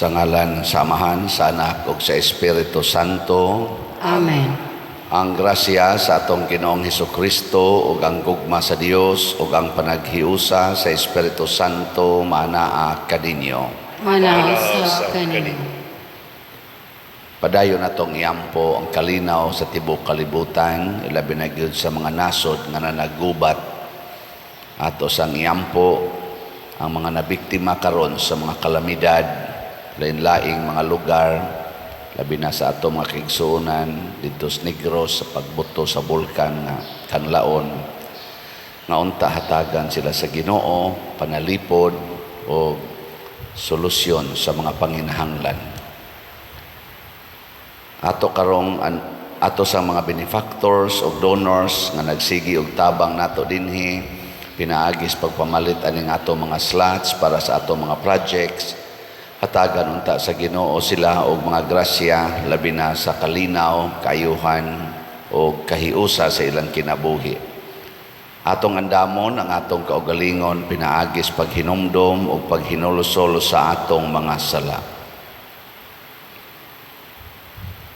Sa ngalan sa Amahan, sa Anak ug sa Espiritu Santo. Amen. Ang grasya sa atong Ginoong Hesukristo ug ang gugma sa Dios ug ang panaghiusa sa Espiritu Santo maanaa kaninyo. Manaa sa kaninyo. Padayon natong iampo ang kalinaw sa tibuok kalibutan, ilabi na gyud sa mga nasod nga nanagubat. Ato sang iampo ang mga nabiktima karon sa mga kalamidad, lain-laing mga lugar, labi na sa ato mga kaigsuonan didto sa Negros sa pagbuto sa bulkan nga Kanlaon, nga unta hatagan sila sa Ginoo panalipod o solusyon sa mga panginahanglan. Ato karong ato sa mga benefactors o donors nga nagsigi og tabang nato dinhi pinaagi sa pagpamalit aning ato mga slots para sa ato mga projects, hatagan unta sa Ginoo sila og mga grasya, labi na sa kalinaw, kaayuhan o kahiusa sa ilang kinabuhi. Atong andamon ang atong kaugalingon pinaagi sa paghinumdom ug paghinulsol sa atong mga sala.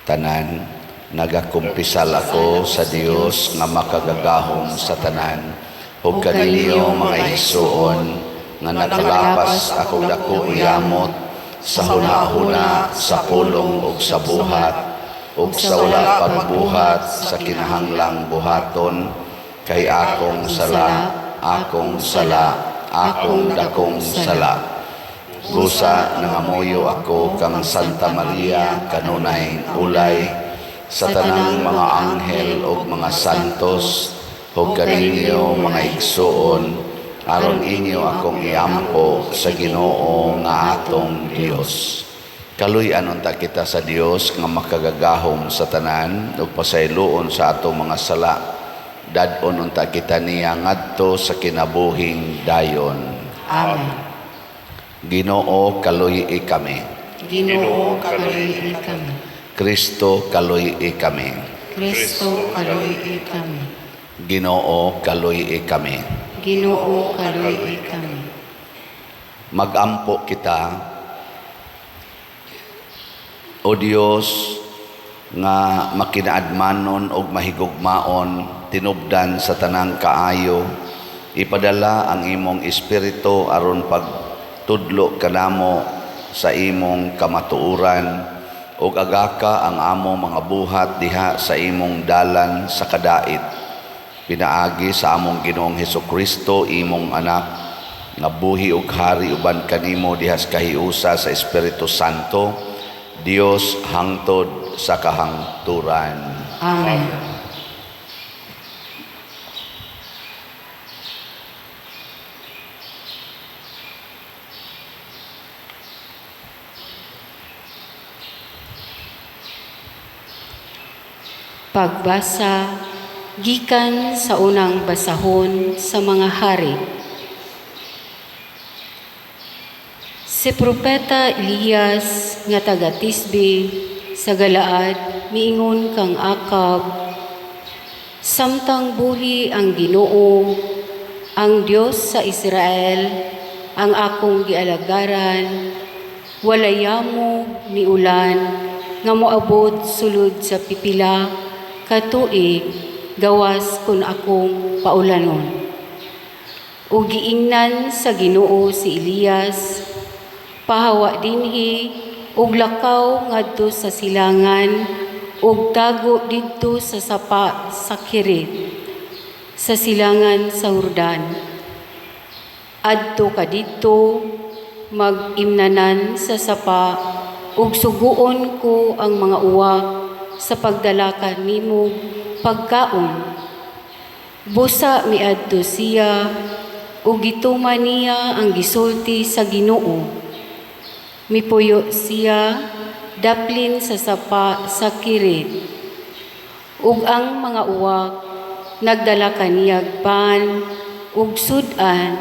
Tanan, nagakumpisal ako sa Dios nga makagagahom sa tanan ug kaninyo, mga igsuon, nga nakalapas akong dako yamot sa huna-huna, sa pulong ug sa buhat ug sa wala pagbuhat sa kinahanglang buhaton, kay akong sala, akong sala, akong dakong sala. Busa nangamuyo ako kang Santa Maria, kanunay ulay, sa tanang mga anghel ug mga santos, ug kaninyo, mga igsuon, aron inyo akong iampo sa Ginoo nga atong Dios. Kaluy-an unta kita sa Dios nga makagagahom sa tanan ug pasayloon sa atong mga sala. Dad-on unta kita niya ngadto sa kinabuhing dayon. Amen. Ginoo, kaluy-i kami. Ginoo, kaluy-i kami. Kristo, kaluy-i kami. Kristo, kaluy-i kami. Ginoo, kaluy-i kami. Ginoo, kaluy-i kami. Magampo kita. O Dios nga makinaadmanon ug mahigugmaon, tinubdan sa tanang kaayo, ipadala ang imong espiritu aron pagtudlo kanamo sa imong kamatuoran ug agaka ang among mga buhat diha sa imong dalan sa kadait, pinaagi sa among Ginoong Hesukristo, imong anak, nga buhi ug hari uban kanimo diha sa kahiusa sa Espiritu Santo, Dios hangtod sa kahangturan. Amen. Pagbasa gikan sa unang basahon sa mga hari. Si Propeta Elias nga taga Tisbe sa Galaad miingon kang Akab, "Samtang buhi ang Ginoo, ang Dios sa Israel, ang akong gialagaran, walay yamo ni ulan nga moabot sulod sa pipila ka tuig gawas kun akong paulanon." Ug giingnan sa Ginoo si Elias, "Pahawa dinhi ug lakaw ngadto sa silangan ug tago didto sa sapa sa Kerit sa silangan sa Jordan. Adto ka didto mag-imnanan sa sapa ug suguon ko ang mga uwak sa pagdala kanimo pagkaon." Busa miadto siya ug gituman niya ang gisulti sa Ginoo. Mipuyo siya daplin sa sapa sa Kerit. Ug ang mga uwak nagdala kaniyag pan ug sud-an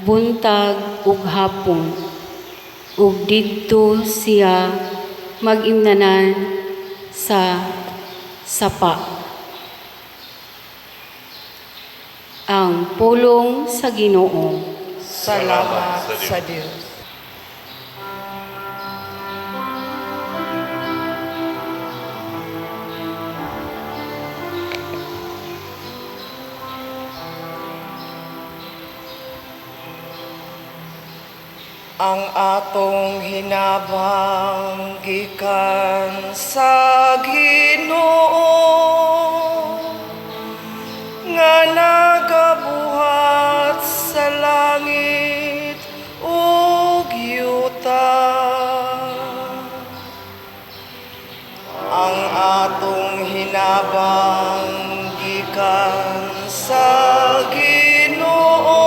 buntag ug hapon. Ug didto siya mag-imnanan sa sapa. Ang pulong sa Ginoo. Salamat sa Dios. Ang atong hinabang gikan sa Ginoo nga nagabuhat sa langit ug yuta. Ang atong hinabang gikan sa Ginoo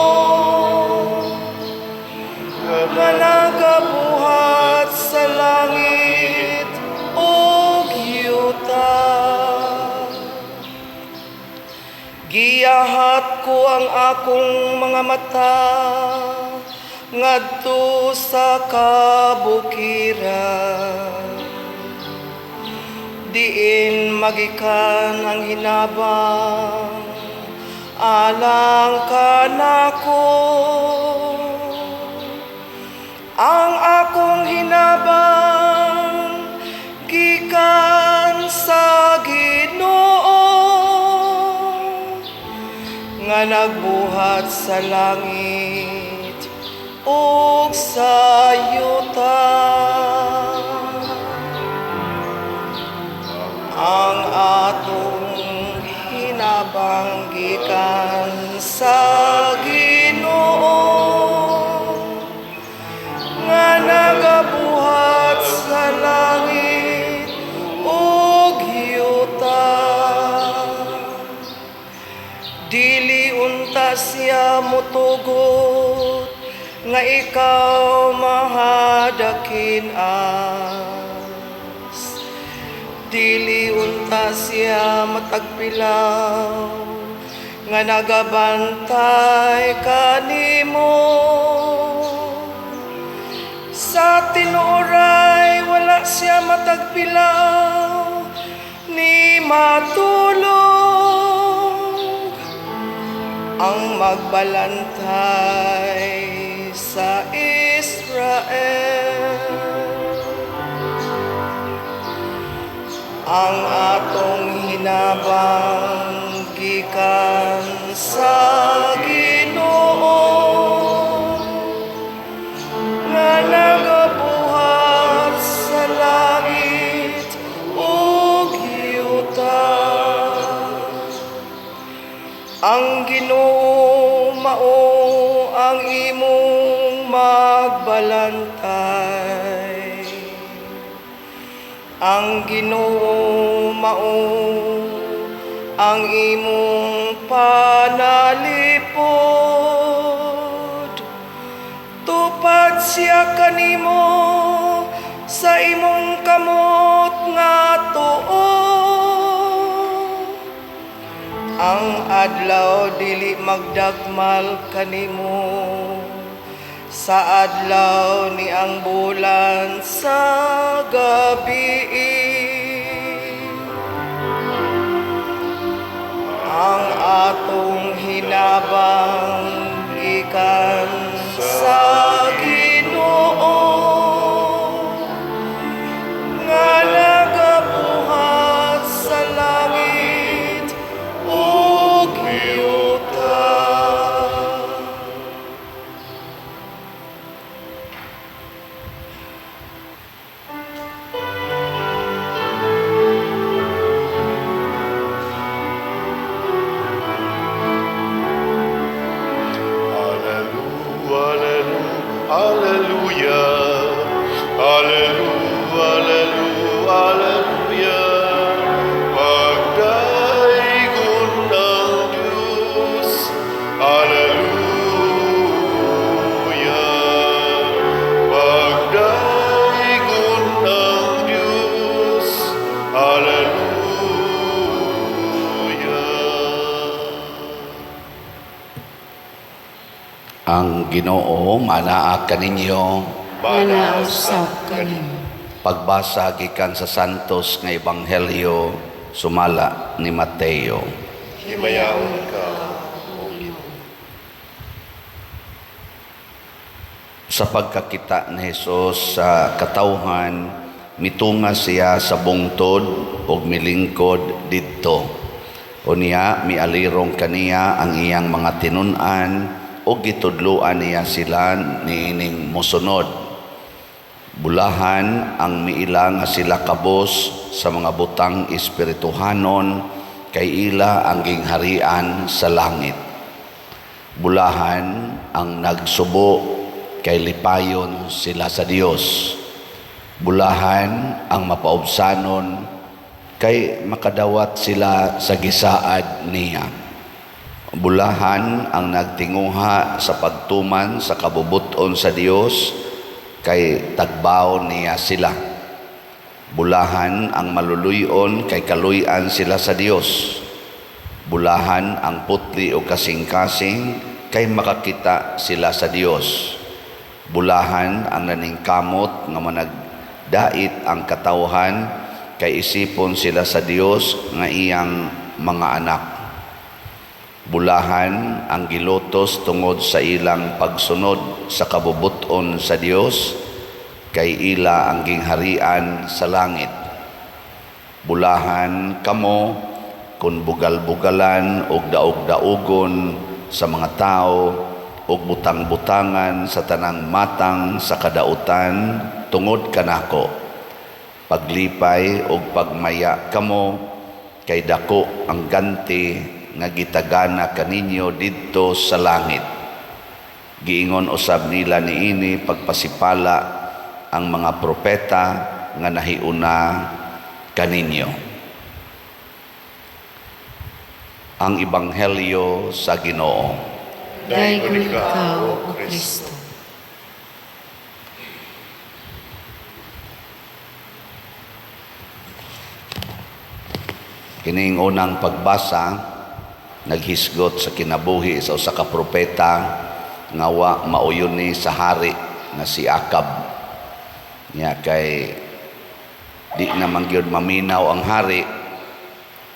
nga nagabuhat sa langit ug yuta. Giyahat ko ang akong mga mata ngadto sa kabukiran. Diin magikan ang hinabang alang kanako? Ang akong hinabang gikan sa Ginoo nga nagbuhat sa langit ug sa yuta. Ang atong hinabang gikan sa Ginoo nga nagabuhat sa langit ug yuta. Dili unta siya mutugot nga ikaw mahadakin-as. Dili unta siya matagpilaw nga nagabantay kanimo. Sa tinuoray wala siya matagpilaw ni matulog. Ang magbalantay sa Israel. Ang atong hinabang gikan sa Ginoo nga nagabuhat sa langit ug yuta. Ang Ginoo mao ang imong magbalantay. Ang Ginoo mao ang imong panalipod. Tupad siya kanimo sa imong kamot nga tuo. Ang adlaw dili magdagmal kanimo sa adlaw ni ang bulan sa gabi. Ang atong hinabang gikan sa Ginoo nga nagabuhat sa langit ug yuta. Alleluia, alleluia, alleluia, alleluia, alleluia. Pagdaygon ng Diyos, Alleluia. Pagdaygon ng Diyos, Alleluia. Ang Ginoo manaa kaninyo. Manaa usab kanimo. Pagbasa gikan sa Santos nga Ebanghelyo sumala ni Mateo. Himayaon ka, O Ginoo. Sa pagkakita ni Jesus sa katawhan, mitunga siya sa bungtod ug milingkod didto. Unya mialirong kaniya ang iyang mga tinun-an. ug gitudloan niya sila niining mosunod. Bulahan ang miila nga sila kabos sa mga butang espirituhanon, kay ila ang gingharian sa langit. Bulahan ang nagsubo, kay lipayon sila sa Dios. Bulahan ang mapaubsanon, kay makadawat sila sa gisaad niya. Bulahan ang nagtinguha sa pagtuman sa kabubuton sa Dios, kay tagbaon niya sila. Bulahan ang maluluyon, kay kaluy-an sila sa Dios. Bulahan ang putli o kasing-kasing, kay makakita sila sa Dios. Bulahan ang naningkamot nga managdait ang katawhan, kay isipon sila sa Dios nga iyang mga anak. Bulahan ang gilutos tungod sa ilang pagsunod sa kabubuton sa Dios, kay ila ang gingharian sa langit. Bulahan kamo kun bugal-bugalan og daog-daogon sa mga tao og butang-butangan sa tanang matang sa kadautan tungod kanako. Paglipay og pagmaya kamo, kay dako ang ganti nga gitagana kaninyo didto sa langit. Giingon usab nila niini pagpasipala ang mga propeta nga nahiuna kaninyo. Ang Ebanghelyo sa Ginoo. Daygon ikaw, O Kristo. Kining unang pagbasa naghisgot sa kinabuhi sa usa ka propeta nga wa mauyon ni sa hari nga si Akab. Nya kay di naman gyud maminaw ang hari,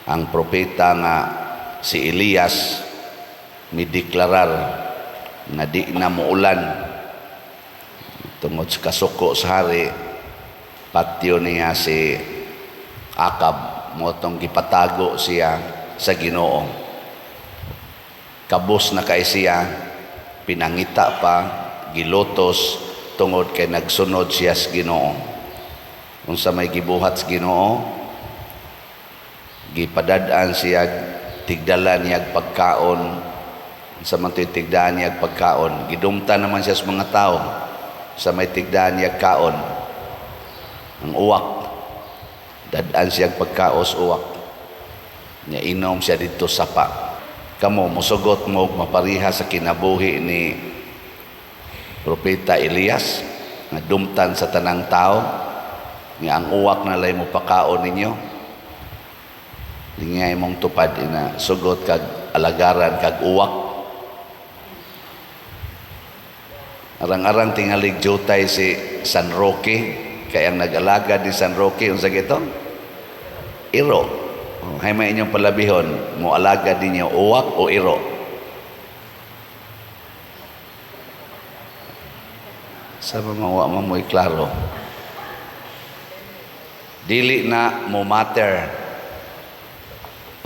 ang propeta nga si Elias mideklarar nga di na muulan tungod sa kasuko sa hari. Patyo niya si Akab, motong gipatago siya sa Ginoo. Kabos na kay siya, pinangita pa, gilotos tungod kay nagsunod siya sa Ginoo. Unsa may gibuhat sa Ginoo, gipadad-an siya, tigdala niya pagkaon. Unsa man to'y tigdaan niya pagkaon, gidumta naman siya sa mga tao sa may tigdaan niya kaon, ang uwak. Dad-an siya pagkaos uwak. Nya inom siya didto sapa. Kamo mosugot mo og mapariha sa kinabuhi ni Propeta Elias nga dumtan sa tanang tao nga ang uwak na lay mo pakaon ninyo. Nga imong tupad ina sugot kag alagaran kag uwak. Arang-arang tingalig jutay si San Roque, kay ang nag-alagad ni San Roque unsa gito? Iro. Oh, hay may inyong palabihon, mo alagad ninyo uwak o iro? Sa mga wa man mo'y klaro. Dili na mo matter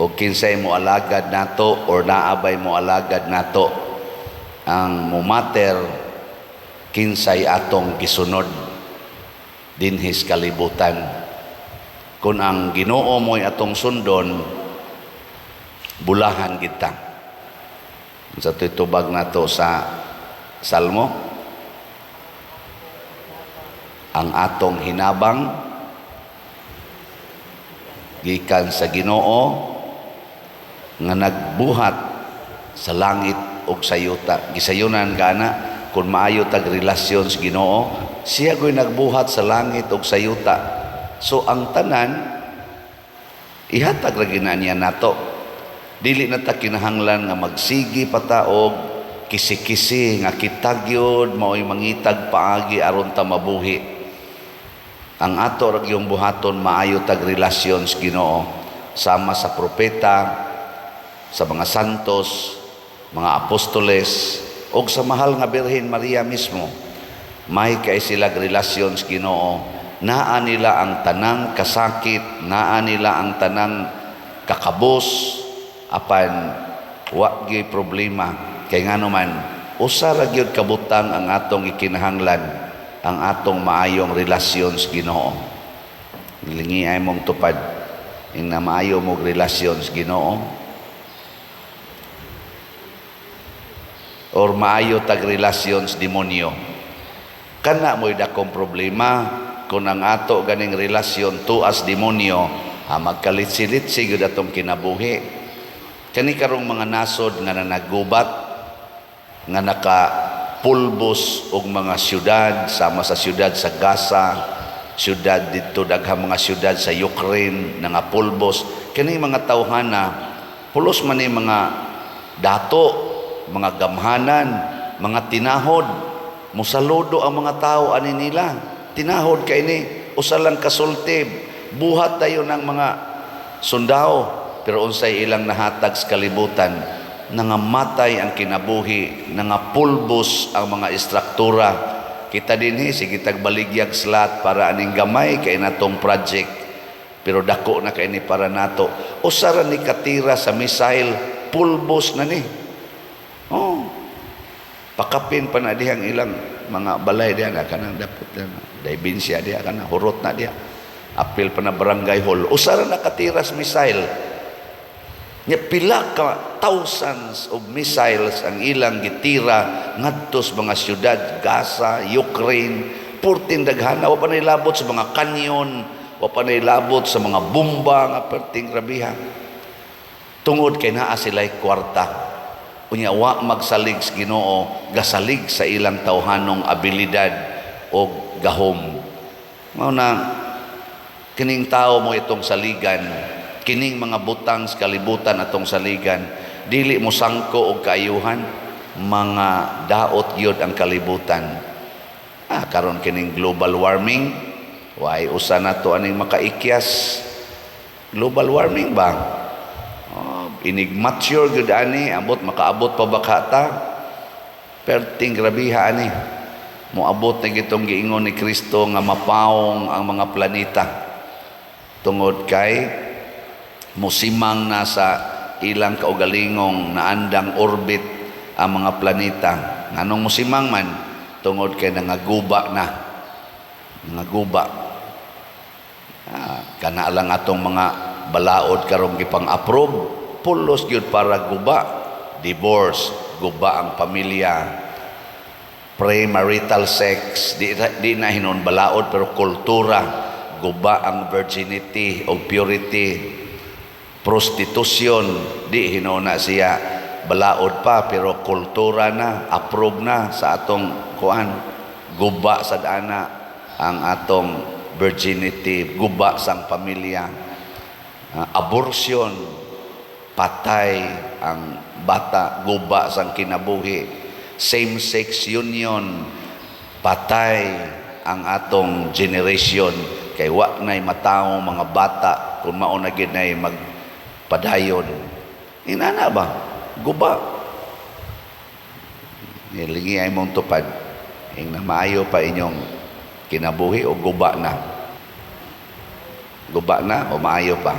o kinsay mo alagad nato or naabay mo alagad nato. Ang mo matter kinsay atong gisunod dinhis kalibutan. Kung ang Ginoo mo'y atong sundon, bulahan kita. Sa tubag nato sa Salmo, ang atong hinabang gikan sa Ginoo nga nagbuhat sa langit ug sa yuta. Gisayunan ka na kung maayo tag relasyon sa Ginoo, siya goy nagbuhat sa langit ug sa yuta. So ang tanan ihatag ra gyud na niya nato. Dili na ta kinahanglan nga magsigi pa ta og kisi-kisi nga kita gyud maoy mangitag paagi aron ta mabuhi. Ang ato ra gyud buhaton maayo tag relasyon sa Ginoo, sama sa propeta, sa mga santos, mga apostoles, og sa mahal nga Birhen Maria mismo. May kay sila relasyon sa Ginoo. Naa nila ang tanang kasakit, naa nila ang tanang kakabos, apan wa gyud problema kay ngano man Usa ra gyud ka butang ang atong ikinahanglan, ang atong maayong relasyon sa Ginoo. Lingi ay mong tupad ing na maayo mong relasyon sa Ginoo or maayo tag relasyon sa demonyo. Kana mo'y dakong problema kung ang ato ganing relasyon tuas demonyo, ha, magkalitsi-litsi gyud atong kinabuhi. Kani karong mga nasod nga nanagubat, nga nakapulbos og mga syudad, sama sa syudad sa Gaza, syudad didto, daghang mga syudad sa Ukraine nangapulbos. Kani mga tawhana pulos man ni mga dato, mga gamhanan, mga tinahod. Musaludo ang mga tao ani nila. Tinahod kay ni, usa lang kasulti, buhat tayo ng mga sundao, pero unsay ilang nahatag sa kalibutan? Nangamatay ang kinabuhi, nangapulbos ang mga istruktura. Kita dinhi sige tag baligyag slot para aning gamay kay natong project, pero dako na kay ni para nato. Usa ra ni katira sa missile, pulbos na ni. Oh, pakapin pa na dihang ilang mga balay diha na kanang dapot na daybinsya diha, kana hurot na diha, apil pa na barangay hall. Usa ra nakatira sa missile nya, pila ka thousands of missiles ang ilang gitira ngadto sa mga syudad, Gaza, Ukraine, purting daghana. Wa pa nailabot sa mga kanyon, wa pa nailabot sa mga bomba nga perting grabiha. Tungod kay naa sila'y kwarta. Unya wa magsalig sa Ginoo, gasalig sa ilang tawhanong abilidad o gahom. Mao na kining tao mo itong saligan, kining mga butang sa kalibutan atong saligan, dili mo sangko og kaayuhan, mga daot gyud ang kalibutan. Ah, karon kining global warming, way usa na to aning makaikyas. Global warming ba? Oh, inig mature gyud ani, ambot makaabot pa ba ka ta? Perting grabiha ani. Moabot na gitong giingon ni Kristo nga mapaong ang mga planeta tungod kay musimang na sa ilang kaugalingong naandang orbit ang mga planeta. Nganong musimang man? Tungod kay nangaguba na. Nangaguba. Ah, kana lang atong mga balaod karong gipang-approve, pulos gyud para guba, divorce, guba ang pamilya, premarital sex, di na hinon balaod pero kultura, guba ang virginity o purity, prostitution, di hinon na siya balaod pa pero kultura na, approve na sa atong kuan, guba sa dana ang atong virginity, guba sang pamilya, abortion, patay ang bata, guba sang kinabuhi, same-sex union, patay ang atong generation kay wa na'y matawo mga bata kung mao na gyud na'y magpadayon. Inana ba? Guba. Nilingi ay mong tupad. Ing na maayo pa inyong kinabuhi o guba na? Guba na o maayo pa?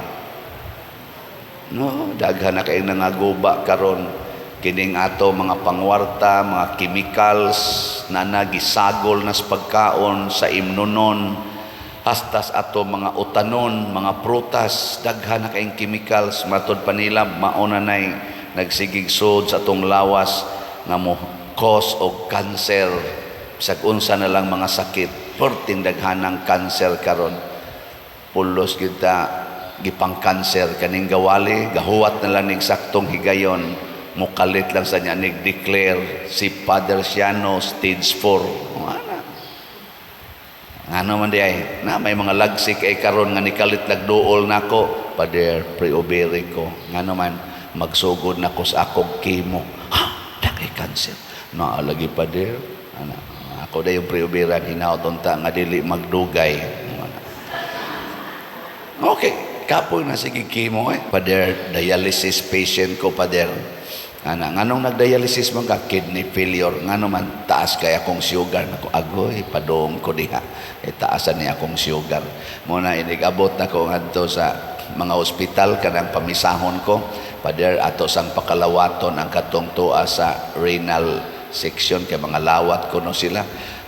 No, daghan na kay nangaguba karon kining ato mga pangwarta, mga chemicals na nagisagol na sa pagkaon, sa imnonon, hasta sa ato mga utanon, mga prutas, daghan na kayong chemicals. Matod pa nila mao na nay nagsigig sud sa atong lawas nga mo cause og cancer, bisag unsa na lang mga sakit. Perting daghanang cancer karon, pulos kita gipang cancer kaning gawali, gahuwat na lang ning saktong higayon, mukalit lang sa niya nig-declare si Father Siano stage 4. Ana ngano man di ay na may mga lagsik ay karon nga nikalit nagduol nako, "Father, pre-ovary ko." Ngano man? "Magsugod na ko sa akong chemo." "Ha, dagay cancer na lagi, Father." Ana ako da yung pre-oberan, hinaot unta nga dili magdugay. Okay, kapoy na sige chemo eh. "Father, dialysis patient ko, Father." Ana, nganong nagdialysis man ka? "Kidney failure." "Ngano man?" "Taas kay akong sugar." Nako, agoy, padong ko diha. Eh, taasan ni akong sugar. Mo na inigabot na ko ngadto sa mga ospital kanang pamisahon ko. "Father, ato sang pakalawaton ang katong tuwa sa renal section kay mga lawat kuno sila.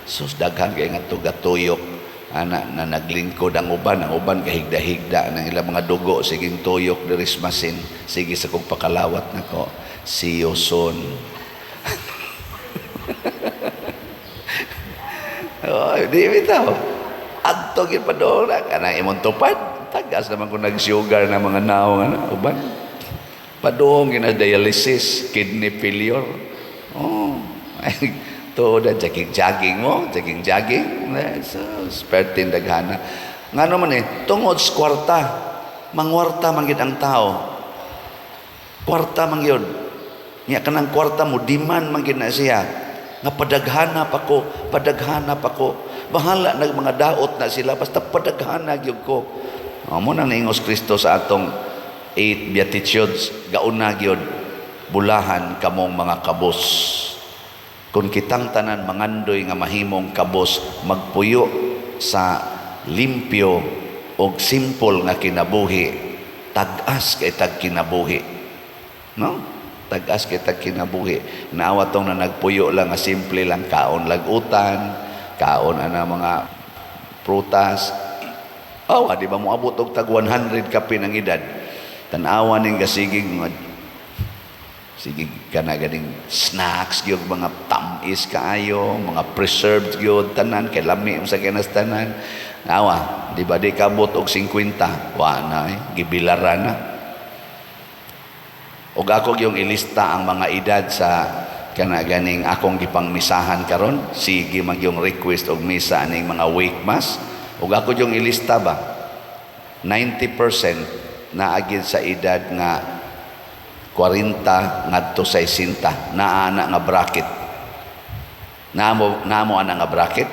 Sus, daghan kay nga tugatuyok ana na naglingkod ang uban kay higda-higda ng ilang mga dugo, siging tuyok diri sa masin. Sige sa kong pakalawat nako, "See you soon." Oh, di bitaw. Adto gyud pa doon kana imong tupad. Tagas naman kung nag-sugar na mga naong ano, uban. Padung gina dialysis, kidney failure. Oh, ay, tuod na jogging-jogging mo, jogging-jogging. Eh, so, perting daghana. Ngano man eh, tungod sa kwarta, mangwarta man gid ang tao. Kwarta man gyud. Nya kanang kwarta mo demand man gid na siya. Nga padaghana pa ko, padaghana pa ko. Bahala nag mga daot na sila, basta padaghana gyud ko. Oh, mo nang niingos Kristo sa atong eight Beatitudes, gauna gyud, "Bulahan kamong mga kabos." Kung kitang tanan mangandoy nga mahimong kabos, magpuyo sa limpyo og simple nga kinabuhi, tag-as kay tag kinabuhi. No? Tag-as kay tag kinabuhi. Naawa tong na nagpuyo lang nga simple lang, kaon lagutan, kaon ana mga prutas. Awa, di ba moabot og tag 100 kapin ang edad? Tan-awa ning gasigig mga sige kana ganing snacks gyud, mga tamis kaayo, mga preserved gyud tanan kay lami sa kinas tanan. Awa, di ba di kabot og 50, wa na eh, gibilara na. Og ako yung ilista ang mga edad sa kana ganing akong gipangmisahan karon, sige mag yung request og misa aning mga wake mass. Og ako yung ilista ba, 90% naagid sa edad nga 40 ngadto sa 60, naa na nga bracket. Namo ana nga bracket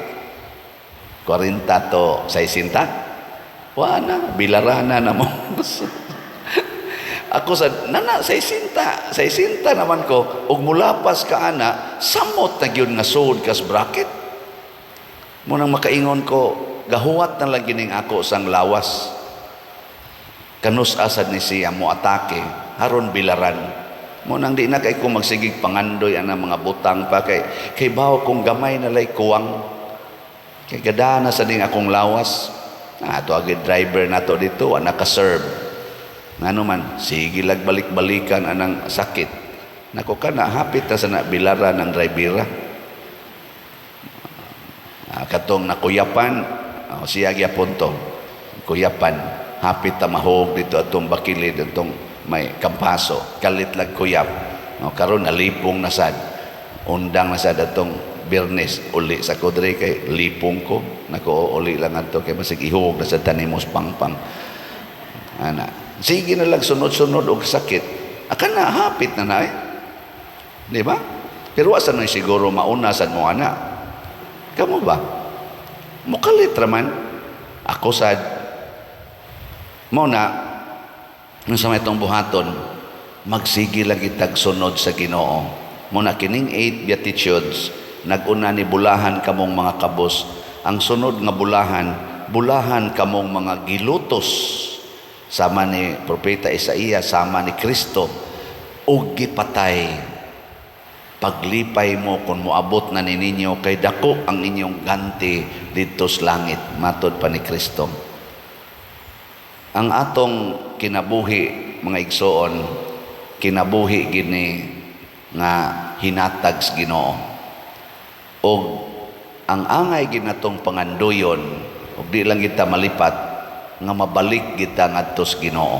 40 to 60, wa na, bilarana na mo. Ako sa nana 60, 60 naman ko ug mulapas ka ana, samot na gyud nga sud kas bracket mo. Nang makaingon ko, gahuwat na lang gining ako sang lawas, kanus asad ni siya mo atake haron bilaran mo. Nang di na kay ko magsigig pangandoy ana mga butang pa kay kay bawo kung gamay na lay kuwang kay gadana sa ning akong lawas. Na ato agi driver nato dito wa naka-serve, ngano man sige lag balik-balikan anang sakit nako, kana hapit na sa na bilaran ng drivera. Ah, katong nakuyapan, oh, siya gyapon to kuyapan, hapit ta mahog dito atong bakilid, atong may kampaso, kalit lag kuyap, no? Karon nalipong na sad, undang na sad atong Biyernes, uli sa kodre kay lipong ko nako, uli lang adto kay basig ihog na sad tanimos pangpang ana. Sige na lang sunod-sunod og sakit, akan na hapit na na eh, di ba? Pero asa na siguro mauna sad mo ana, kamo ba mukalit raman ako sad mo na. Nung sa may itong buhaton, magsige lang kitag sunod sa Ginoo. Mo na kining eight Beatitudes, naguna ni "Bulahan kamong mga kabos." Ang sunod nga bulahan, "Bulahan kamong mga gilutos," sama ni Propeta Isaías, sama ni Kristo, ug gipatay. Paglipay mo kung moabot na ni ninyo kay dako ang inyong ganti didto sa langit, matod pa ni Kristo. Ang atong kinabuhi, mga igsoon, kinabuhi gini nga hinatag sa Ginoo. Og ang angay ginatong panganduyon ug di lang kita malipat nga mabalik kita ngadto sa Ginoo.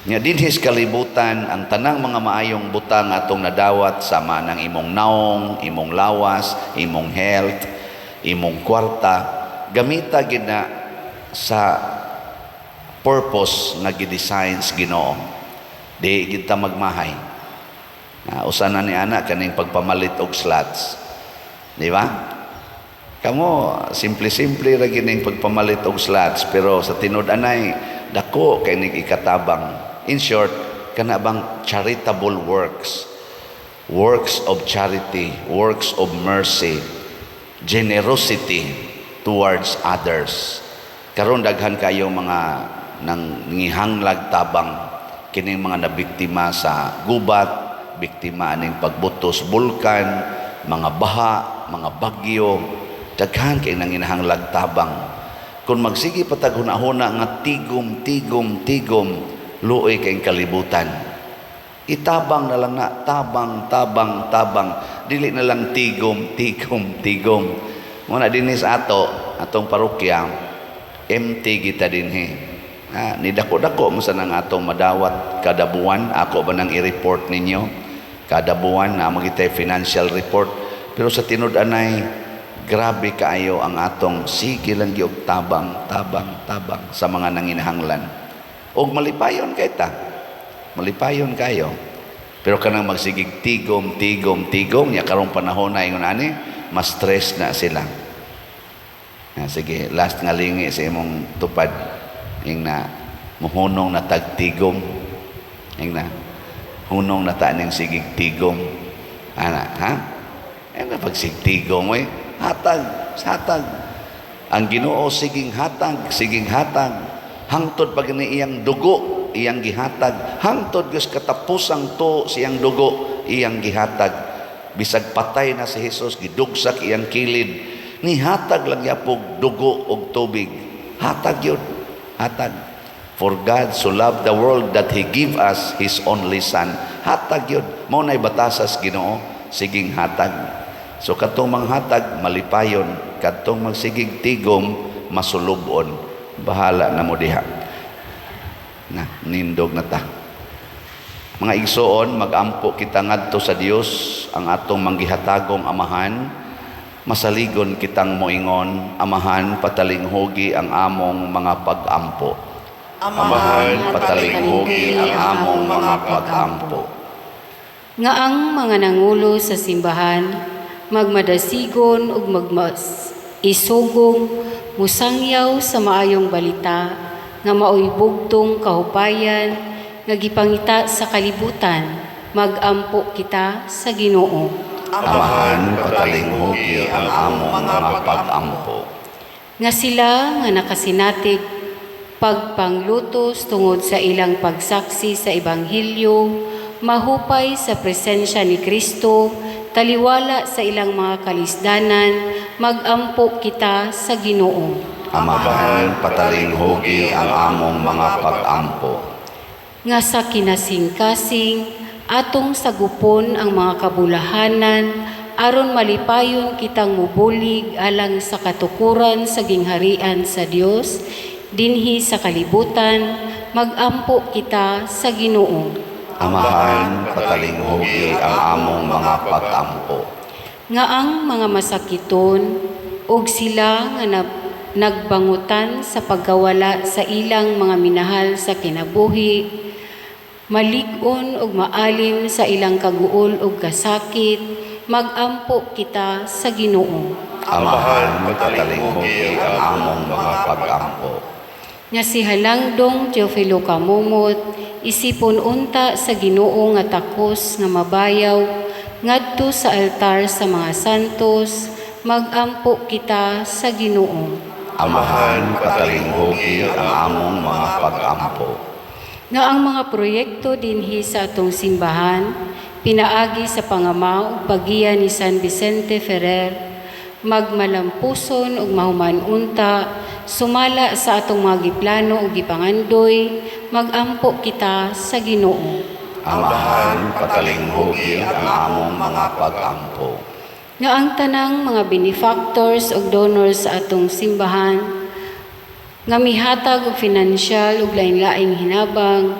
Nya dinhi sa kalibutan, ang tanang mga maayong butang atong nadawat sama ng imong naong, imong lawas, imong health, imong kwarta, gamita gina sa purpose nga gi-design sa Ginoo. Di kita magmahay. Na usa na ni ana kaning pagpamalit og slots. Di ba? Kamo, simple-simple ra gining pagpamalit og slots, pero sa tinud-anay dako kay ning ikatabang. In short, kana bang charitable works, works of charity, works of mercy, generosity towards others. Karon daghan kayo mga nang ngihanglag tabang kining mga nabiktima sa gubat. biktima aning pagbutos bulkan, mga baha, mga bagyo, daghan kay nanginahanglag tabang. Kung magsige pa tag huna-huna nga tigom, tigom, tigom, luoy kay kalibutan. Itabang na lang na, tabang, tabang, tabang. Dili na lang tigom, tigom, tigom. Muna dinhi sa ato, atong parokya, empty kita dinhi. Ha, ni dako-dako mo sa nang atong madawat kada buwan. Ako ba nang i-report ninyo? Kada buwan na magitay financial report. Pero sa tinud-anay, grabe kaayo ang atong sige lang gyud tabang, tabang, tabang sa mga nanginahanglan. Og malipayon kay ta. Malipayon kayo. Pero kanang magsigig tigom, tigom, tigom, nya karong panahon na ingon ani, mas stress na sila. Ah, sige, last nga lingi sa imong tupad. Ing na, muhunong na tagtigom. Ing na, hunong na ta ning sigig tigom. Ana, ha? Ay na pagsigtigom, oy. Hatag, hatag. Ang Ginoo siging hatag, siging hatag. Hangtod pag ni iyang dugo, iyang gihatag. Hangtod gyud katapusang to siyang dugo, iyang gihatag. Bisag patay na si Jesus, gidugsak iyang kilid. Nihatag lang yapog dugo og tubig. Hatag yun. Hatag. For God so loved the world that He give us His only Son. Hatag yun. Mao na'y batasas Ginoo, siging hatag. So katong manghatag, malipayon. Katong magsigig tigom, masulubon. Bahala na mo diha. Na, nindog na ta. Mga igsoon, magampo kita ngadto sa Dios ang atong manggihatagong amahan. Masaligon kitang moingon, Amahan, patalinghugi ang among mga pag-ampo. Amahan, patalinghugi ang among mga pag-ampo. Nga ang mga nangulo sa simbahan magmadasigon ug magmas isugong musangyaw sa maayong balita nga maoy bugtong kahupayan nga gipangita sa kalibutan, magampo kita sa Ginoo. Amahan, patalinghugi ang among mga pag-ampo. Nga sila nga nakasinatig pagpanglutos tungod sa ilang pagsaksi sa ebanghelyo mahupay sa presensya ni Kristo, taliwala sa ilang mga kalisdanan, magampo kita sa Ginoo. Amahan, patalinghugi ang among mga pag-ampo. Nga sa kinasingkasing atong sagupon ang mga kabulahanan aron malipayon kitang mubulig alang sa katukuran sa gingharian sa Dios dinhi sa kalibutan, magampo kita sa Ginoo. Amahan, patalinghugi ang among mga pag-ampo. Nga ang mga masakiton ug sila nga nagbangutan sa pagkawala sa ilang mga minahal sa kinabuhi malig-on ug maalim sa ilang kaguol ug kasakit, magampo kita sa Ginoo. Amahan, patalinghugi ang among mga pag-ampo. Nga si Halangdong Teofilo Camomot isipon unta sa Ginoo nga takos nga mabayaw ngadto sa altar sa mga santos, magampo kita sa Ginoo. Amahan, patalinghugi ang among mga pag-ampo. Nga ang mga proyekto dinhi sa atong simbahan pinaagi sa pangama ug paggiya ni San Vicente Ferrer magmalampuson ug mahuman unta sumala sa atong mga giplano ug gipangandoy, magampo kita sa Ginoo. Amahan, patalinghugi ang among mga pag-ampo. Nga ang tanang mga benefactors ug donors sa atong simbahan nga mihatag og finansyal ug lain-laing hinabang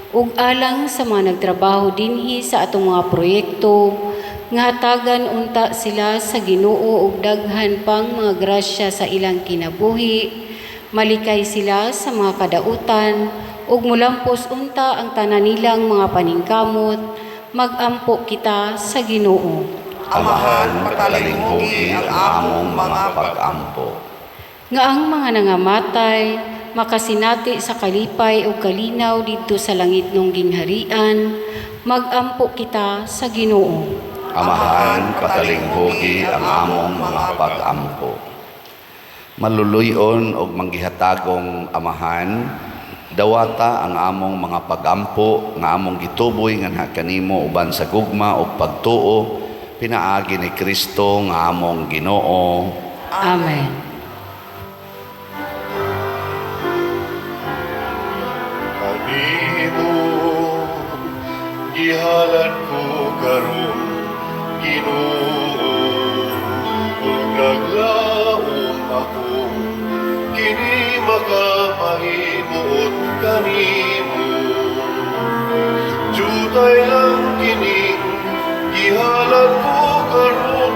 ug alang sa mga nagtrabaho dinhi sa atong mga proyekto, nga hatagan unta sila sa Ginoo og daghan pang mga grasya sa ilang kinabuhi, malikay sila sa mga kadautan ug mulampos unta ang tanan nilang mga paningkamot, magampo kita sa Ginoo. Amahan, patalinghugi ang among mga pag-ampo. Nga ang mga nangamatay makasinati sa kalipay ug kalinaw didto sa langit nung gingharian, magampo kita sa Ginoo. Amahan, patalinghugi ang among mga pag-ampo. Maluluyon og manggihatagong Amahan, Dawata ang among mga pagampo nga among gituboy nganha kanimo uban sa gugma ug pagtuo pinaagi ni Kristo nga among Ginoo. Amen. Kanimo gihalad ko karon, Ginoo, ug naglaom ako kini makamahimuot kanimo. Jutay lang kining gihalad ko karon,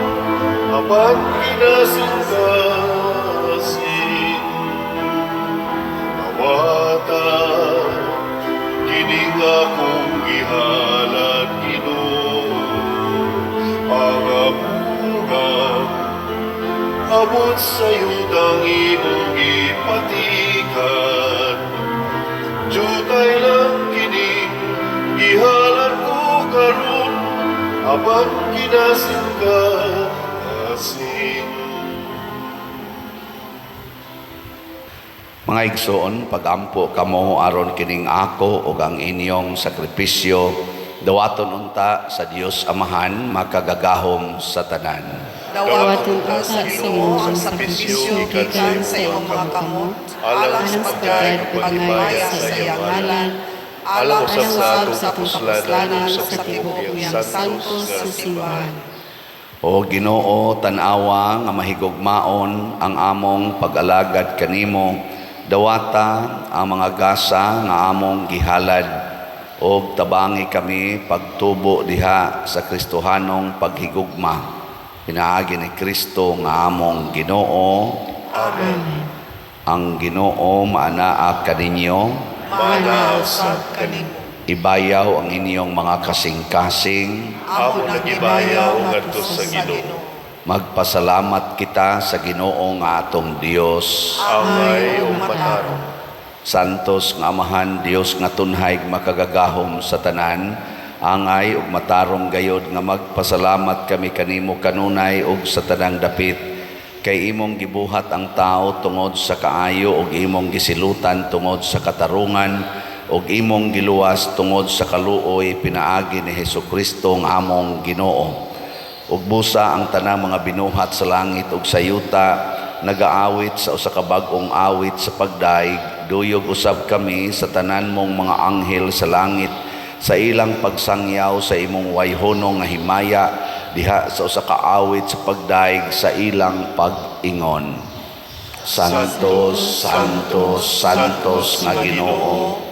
apan kinasingkasing. Dawata kining akong gihalad, Ginoo, pangapungan abot sa yutang imong gipatikan. Jutay lang kining gihalad ko karon, apan kinasingkasing. Mga igsoon, pagampo kamo aron kining ako ug ang inyong sakripisyo dawaton unta sa Dios Amahan makagagahom sa tanan. Dawaton unta sa Ginoo ang sakripisyo gikan sa imong mga kamot, alang sa pagdayeg ug paghimaya sa iyang ngalan, alang usab usab sa atong sa atong kapuslanan kapuslanan ug sa tibuok iyang santos sa simbahan. O Ginoo, tan-awa nga mahigugmaon ang among pag-alagad kanimo. Dawata ang mga gasa nga among gihalad og tabangi kami pagtubo diha sa Kristohanong paghigugma. Pinaagi ni Kristo nga among Ginoo. Amen. Ang Ginoo maanaa kaninyo. Maanaa usab kanimo. Ibayaw ang inyong mga kasing-kasing. Amo nagibayaw ngadto sa Ginoo. Magpasalamat kita sa Ginoo nga atong Dios. Angay ug matarong. Santos nga Amahan, Dios nga tunhay makagagahom sa tanan, angay ug matarong gayod nga magpasalamat kami kanimo kanunay ug sa tanang dapit, kay imong gibuhat ang tao tungod sa kaayo ug imong gisilutan tungod sa katarungan ug imong giluwas tungod sa kaluoy pinaagi ni Hesukristo nga among Ginoo. Ug busa ang tanang mga binuhat sa langit ug sa yuta nagaawit sa usa ka bag-ong awit sa pagdaig, duyog usab kami sa tanan mong mga anghel sa langit sa ilang pagsangyaw sa imong wayhono nga himaya diha sa usa ka awit sa pagdaig sa ilang pag-ingon. Santos, Santos, Santos nga Ginoo,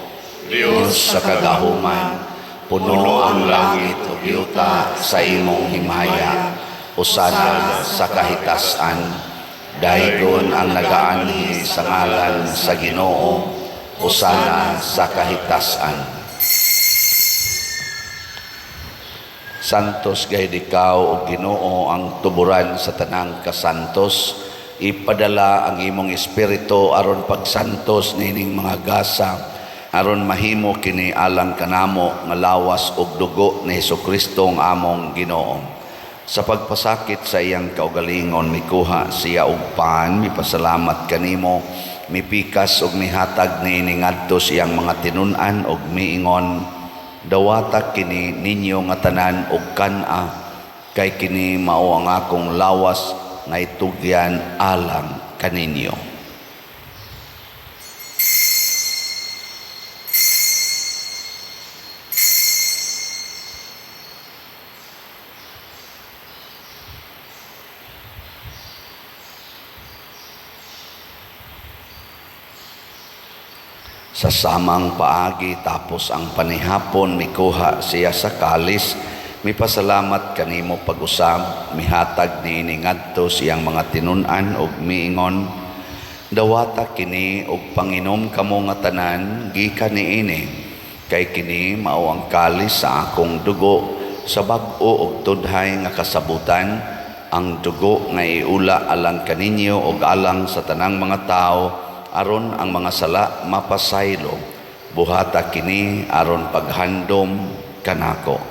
Dios sa kagahuman, puno ang langit ug yuta sa imong himaya. Usana sa kahitasan, daygon ang nagaanhi sa ngalan sa Ginoo, usana sa kahitasan. Santos gayud ikaw o Ginoo ang tuburan sa tanang kasantos. Ipadala ang imong espiritu aron pagsantos niining mga gasa, aron mahimo kini alang kanamo nga lawas ug dugo ni Hesukristo ang among Ginoo. Sa pagpasakit sa iyang kaugalingon, mikuha siya og pan, mipasalamat kanimo, mipikas ug mihatag niini ngadto sa iyang mga tinun-an ug miingon: "Dawata kini ninyo nga tanan og kan-a, kay kini mao ang akong lawas nga itugyan alang kaninyo." Sa samang paagi tapos ang panihapon, mikuha siya sa kalis, mipasalamat kanimo pag-usab, mihatag niini ngadto sa iyang mga tinun-an ug miingon: "Dawata kini ug panginom kamo nga tanan gikan niini, kay kini mao ang kalis sa akong dugo sa bag-o ug tudhay nga kasabutan, ang dugo nga iula alang kaninyo ug alang sa tanang mga tawo aron ang mga sala mapasaylo. Buhata kini aron paghandom kanako."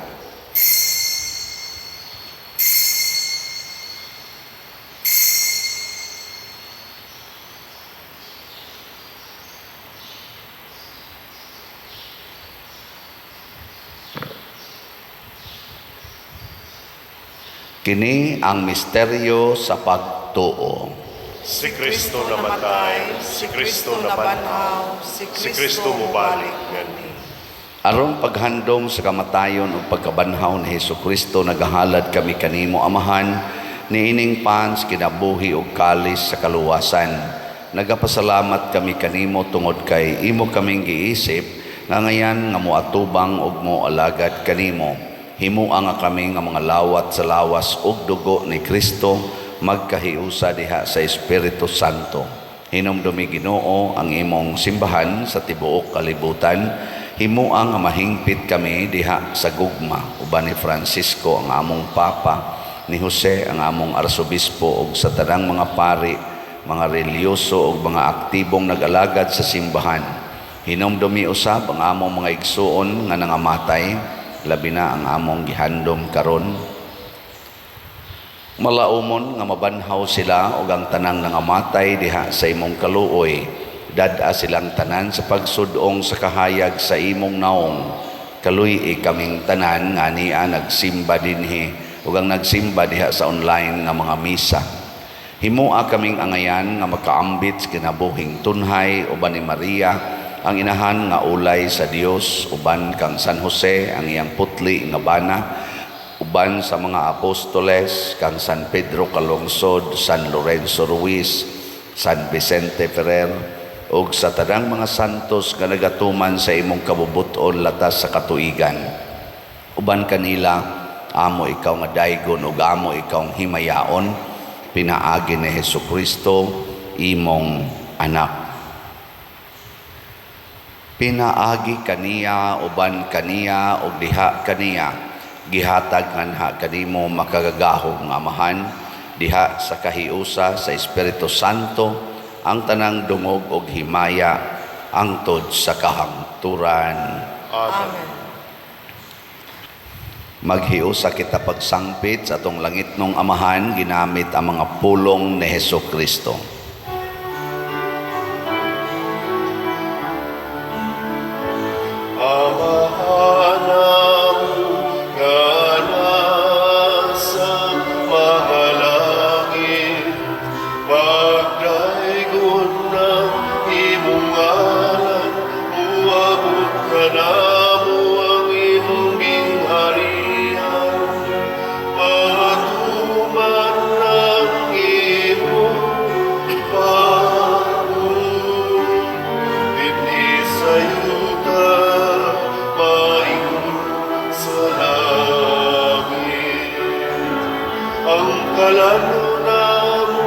Kini ang misteryo sa pagtuo. Si Kristo namatay, si Kristo nabanhaw, si Kristo mubalik nganhi. Aron paghandom sa kamatayon ug pagkabanhaw ni Hesukristo, nagahalad kami kanimo, Amahan, niining pan sa kinabuhi ug kalis sa kaluwasan. Nagapasalamat kami kanimo tungod kay imo kaming giisip nga ngayan nga moatubang ug moalagad kanimo. Himoa nga kami nga mga lawat sa lawas ug dugo ni Kristo magkahiusa diha sa Espiritu Santo. Hinumdumi, Ginoo, ang imong simbahan sa tibuok kalibutan. Himoa nga mahingpit kami diha sa gugma uban ni Francisco ang among Papa, ni Jose ang among Arsobispo ug sa tanang mga pari, mga relihiyoso ug mga aktibong nag-alagad sa simbahan. Hinumdumi usab ang among mga igsuon nga nangamatay, labi na ang among gihandom karon. Malaumon nga mabanhaw sila ug ang tanang nangamatay diha sa imong kaluoy. Dad-a silang tanan sa pagsud-ong sa kahayag sa imong naong. Kaluy-i kaming tanan nga ania nagsimba dinhi ug ang nagsimba diha sa online nga mga misa. Himoa kaming angayan nga makaambit sa kinabuhing tunhay uban ni Maria, ang inahan nga ulay sa Dios, uban kang San Jose, ang iyang putli nga bana, uban sa mga apostoles, kang San Pedro Calungsod, San Lorenzo Ruiz, San Vicente Ferrer, ug sa tanang mga santos nga nagatuman sa imong kabubut-on latas sa katuigan. Uban kanila, amo ikaw nga daygon ug amo ikaw himayaon, pinaagi ni Hesukristo, imong anak. Pinaagi kaniya, uban kaniya, ug diha kaniya, gihatag nganha kanimo, makagagahom nga Amahan, diha sa kahiusa sa Espiritu Santo, ang tanang dungog ug himaya hangtod sa kahangturan. Amen. Maghiusa kita pagsangpit sa atong langitnong Amahan ginamit ang mga pulong ni Heso Kristo. Amahan namo nga nasa mga langit, pagdaygon ang imong ngalan, muabot kanamo ang imong gingharian, matuman ang imong pabuot dinhi sa yuta maingon sa langit. Ang kalan-on namo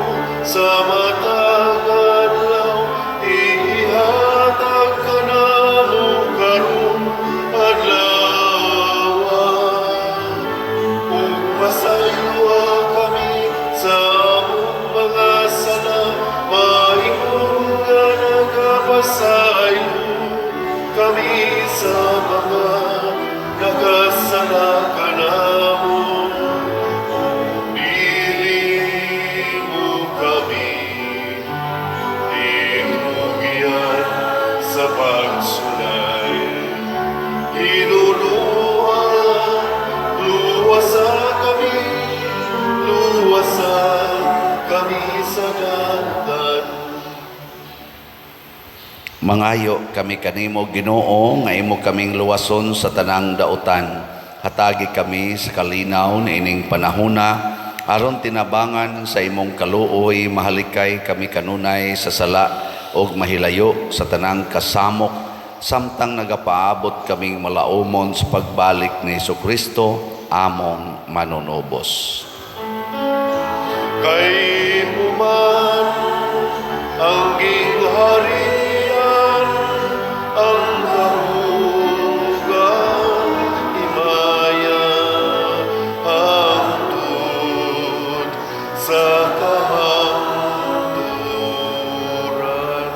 sa matag adlaw ihatag kanamo karon adlaw. Ug pasayloa kami sa among mga sala, maingon nga nagapasaylo kami sa mga nakasala kanamo. Dili mo kami itugyan sa pagsulay. Hinuluan, luwasa kami, luwasa kami sa daotan. Mangayo kami kanimo, Ginoo, nga imo kaming luwason sa tanang dautan. Hatagi kami sa kalinaw niining panahona aron tinabangan sa imong kaluoy mahalikay kami kanunay sa sala ug mahilayo sa tanang kasamok samtang nagapaabot kaming malaumon sa pagbalik ni Kristo among manunubos. Kay imo man ang gingharian, ang gahom, ang himaya, hangtod sa kahangturan.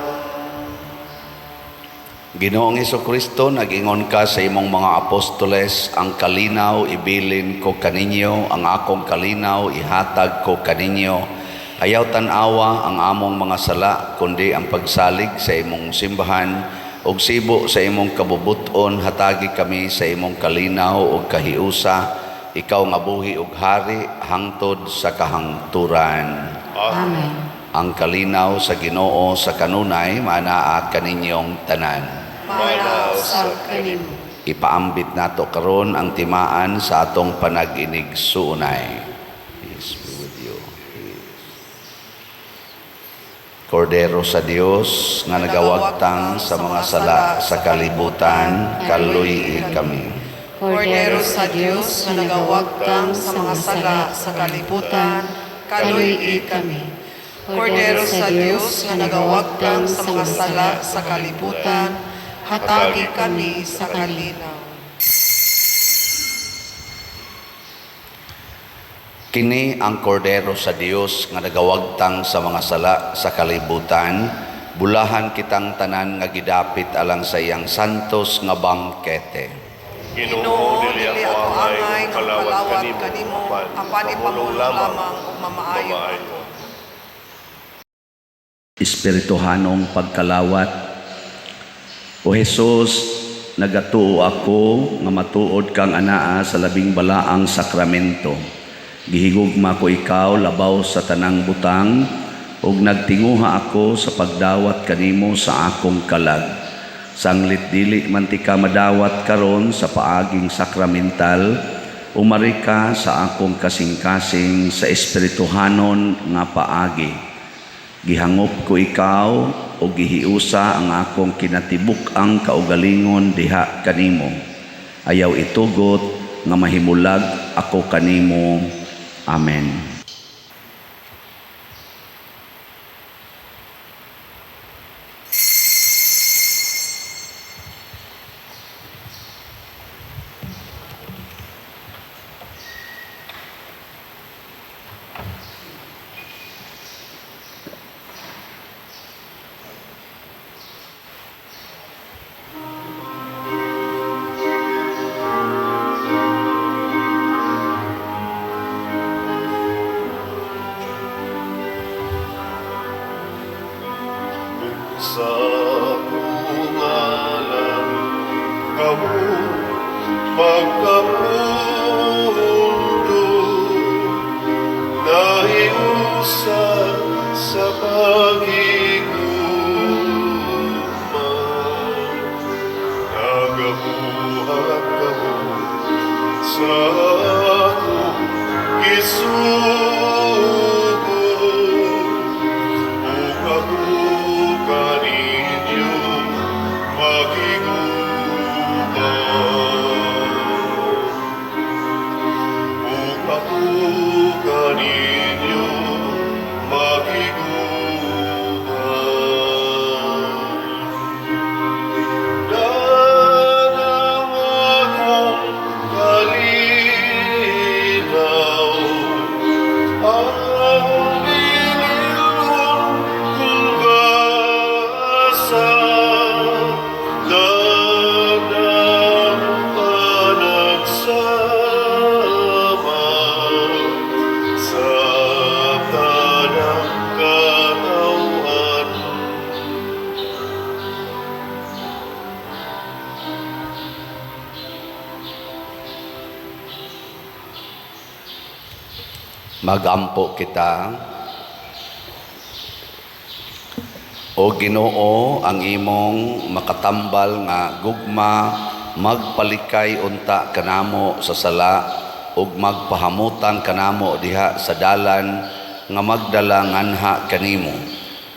Ginoong Kristo, nag-ingon ka sa imong mga apostoles, "Ang kalinaw ibilin ko kaninyo, ang akong kalinaw ihatag ko kaninyo." Ayaw tan-awa ang among mga sala, kundi ang pagsalig sa imong simbahan, ug sibo sa imong kabubut-on hatagi kami sa imong kalinaw ug kahiusa. Ikaw nga buhi ug hari hangtod sa kahangturan. Amen. Ang kalinaw sa Ginoo sa kanunay maanaa kaninyong tanan. Maanaa Sa kanimo. Ipaambit nato karon ang timaan sa atong panag-inigsuonay. Peace be with you. Peace. Kordero sa Dios nga nagawagtang sa mga sala sa kalibutan, kaluy kami. Kordero sa Dios nga nagawagtang sa mga sala sa kalibutan, kaluy kami. Kordero sa Dios nga nagawagtang sa mga sala sa kalibutan, hatagi kami sa kalinaw. Kini ang kordero sa Dios nga nagawagtang sa mga sala sa kalibutan, bulahan kitang tanan nga gidapit alang sa iyang santos nga bangkete. Ginoo, Ginoo, dili ako angay nga kalawat kanimo, apan ipamulong lamang ug mamaayo ako. Espirituhanong pagkalawat. O Hesus, nagatuo ako nga matuod kang anaa sa labing balaang sakramento. Gihigugma ko ikaw labaw sa tanang butang ug nagtinguha ako sa pagdawat kanimo sa akong kalag. Sanglit dili man ti ka madawat karon sa paaging sakramental, umari ka sa akong kasing-kasing sa espirituhanon nga paagi. Gihangop ko ikaw o gihiusa ang akong kinatibuk-ang kaugalingon diha kanimo. Ayaw itugot nga mahimulag ako kanimo. Amen. Sa kungalan kamo pagkamundo nahiusa sa paghigugma, nagabuhat kamo sa akong gisugo ug ako kaninyo makiguban. Ug ako kaninyo makiguban. Danang akong kalinaw, ang dinilon kong gasa, danang panagsama sa tanang katawhan. Magampo kita. O Ginoo, ang imong makatambal nga gugma magpalikay unta kanamo sa sala ug magpahamutang kanamo diha sa dalan nga magdala nganha kanimo.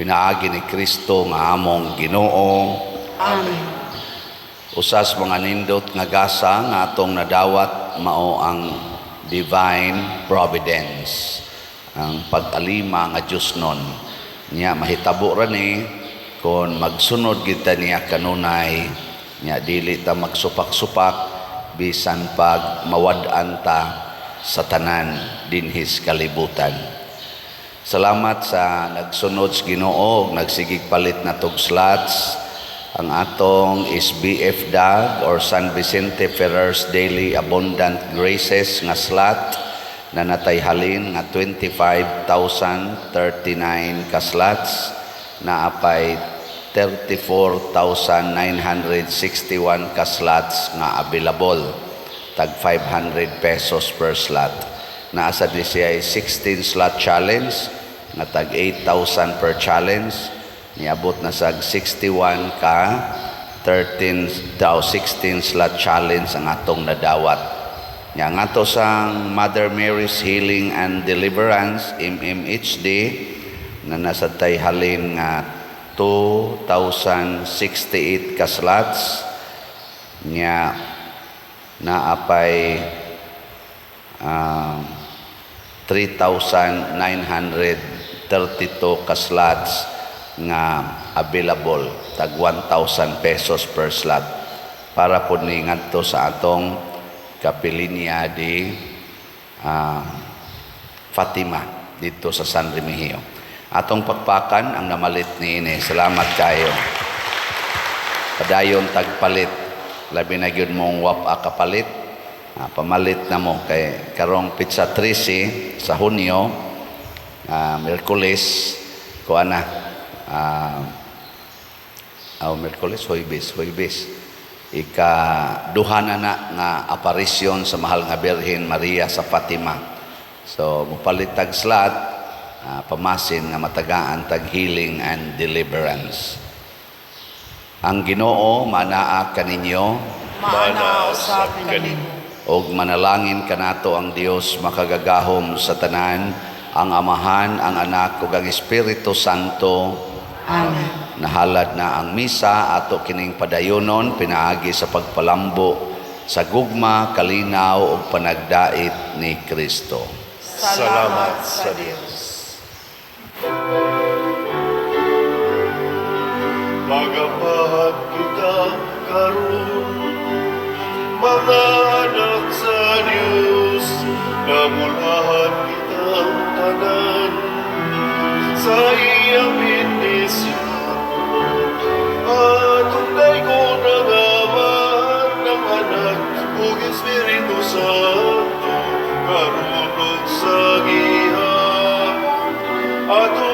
Pinaagi ni Kristo nga among Ginoo. Amen. Usas mga nindot nga gasa nga atong nadawat mao ang divine providence, ang pag-alima nga Dios nun. Niya mahitabo ra ni kon magsunod kita niya kanunay, niya dili ta magsupak-supak bisan pag mawad-an ta sa tanan dinhis kalibutan. Salamat sa nagsunod sa Ginoo ug nagsigig palit na tog slots. Ang atong is BF DAG or San Vicente Ferrer's Daily Abundant Graces nga slot na natay halin nga 25,039 ka slots na apay 34,961 ka slots nga available. Tag 500 pesos per slot. Naa sad ni siya 16 slot challenge nga tag 8,000 per challenge. Niabot na sa 61 ka 13 daw 16 slot challenge ang atong nadawat. Nya nga to sang Mother Mary's Healing and Deliverance, MMHD, na nasa tay halin nga 2,068 ka slots, nya naapay 3,932 ka slots nga available, tag 1,000 pesos per slot, para pud ni ngadto sa atong Kapilinya di Fatima dito sa San Remigio. Atong pakpakan ang namalit niini. Salamat kayo. Padayon tagpalit. Labi na gyud mong wapa kapalit. Pamalit na mo kay karong petsa 13 sa Hunyo, Miyerkules ko ana, aw, Miyerkules, Huwebes, Huwebes, ika duha na na nga aparisyon sa Mahal nga Birhen Maria sa Fatima. So mupalit tag slot, pamasin nga matagaan tag healing and deliverance. Ang Ginoo manaa kaninyo. Maana usab kanimo. Og manalangin kanato ang Dios makagagahom sa tanan, ang Amahan, ang Anak ug ang Espiritu Santo. Amen. Nahalad na ang misa, ato kining padayonon pinaagi sa pagpalambo sa gugma, kalinaw ug panagdait ni Kristo. Salamat sa Dios. Magapahat kita karon, mga anak sa Diyos, namulahan kitang tanan sa iyang bendisyon. Atong daygon ang Amahan, ang Anak, ug Espiritu Santo, karon ug sa gihapon. Ato